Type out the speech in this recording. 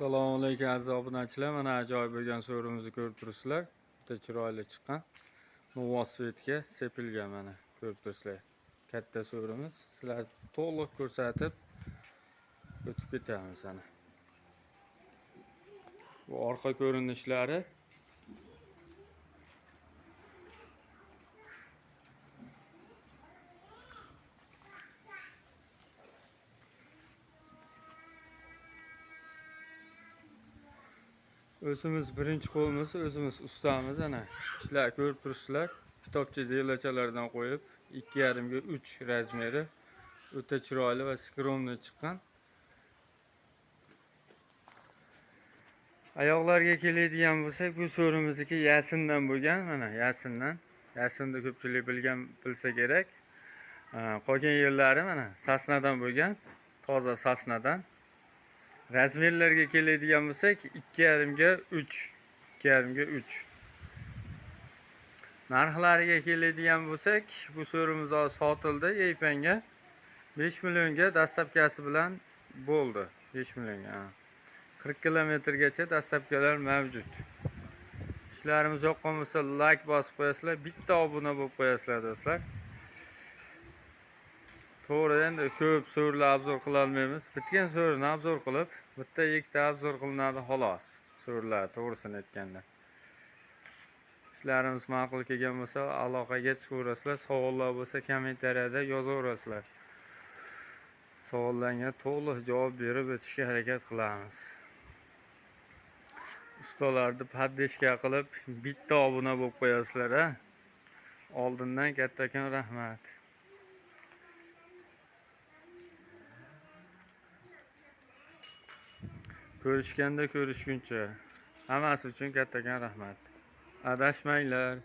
Assalomu alaykum aziz obunachilar. Mana ajoyib bo'lgan so'rimizni ko'rib turibsizlar. Juda chiroyli chiqqan. Novvosvetga sepilgan, mana ko'rib turibsizlar. Katta so'rimiz. Sizlar to'liq ko'rsatib o'tib ketamiz ana. Bu orqa ko'rinishlari. O'zimiz birinchi qo'limiz, o'zimiz ustamiz ana. Ishlar ko'rib turibsizlar. Kitobcha delachalardan qo'yib 2,5 ga 3 razmeri o'ta chiroyli va skromniy chiqqan. Oyoqlarga keladigan bo'lsak, bu so'rimizniki yasindan bo'lgan, mana yasindan. Yasinni ko'pchilik bilsa kerak. Qolgan yerlari mana sasnadan bo'lgan, toza sasnadan. Razmerlarga keladigan bo'lsak, 2,5 ga 3, 2,5 ga 3. Narxlariga keladigan bo'lsak, bu so'rimiz hozir sotildi Yeypanga 5 millionga dastavkasi bilan bo'ldi. 5 millionga. 40 kilometrgacha dastavkalar mavjud. Ishlarimiz yoqqan bo'lsa, like bosib qo'yasizlar, bitta obuna bo'lib qo'yasizlar do'stlar. To'g'ri, endi ko'p so'rlar obzor qila olmaymiz. Bitgan so'rini obzor qilib, bitta ikkita obzor qilinadi xolos. So'rlar to'g'risini aytganda. Ishlarimiz ma'qul kelgan bo'lsa, aloqaga chiqaverasizlar. Savollar bo'lsa, kommentariyada yozaverasizlar. Savollarga to'liq javob berib o'tishga harakat qilamiz. Ustalarni poddeshka qilib, bitta obuna bo'lib qo'yasizlar, ha? Oldindan kattakon rahmat. Ko'rishganda ko'rishguncha hammasi uchun kattakon rahmat. Adashmanglar.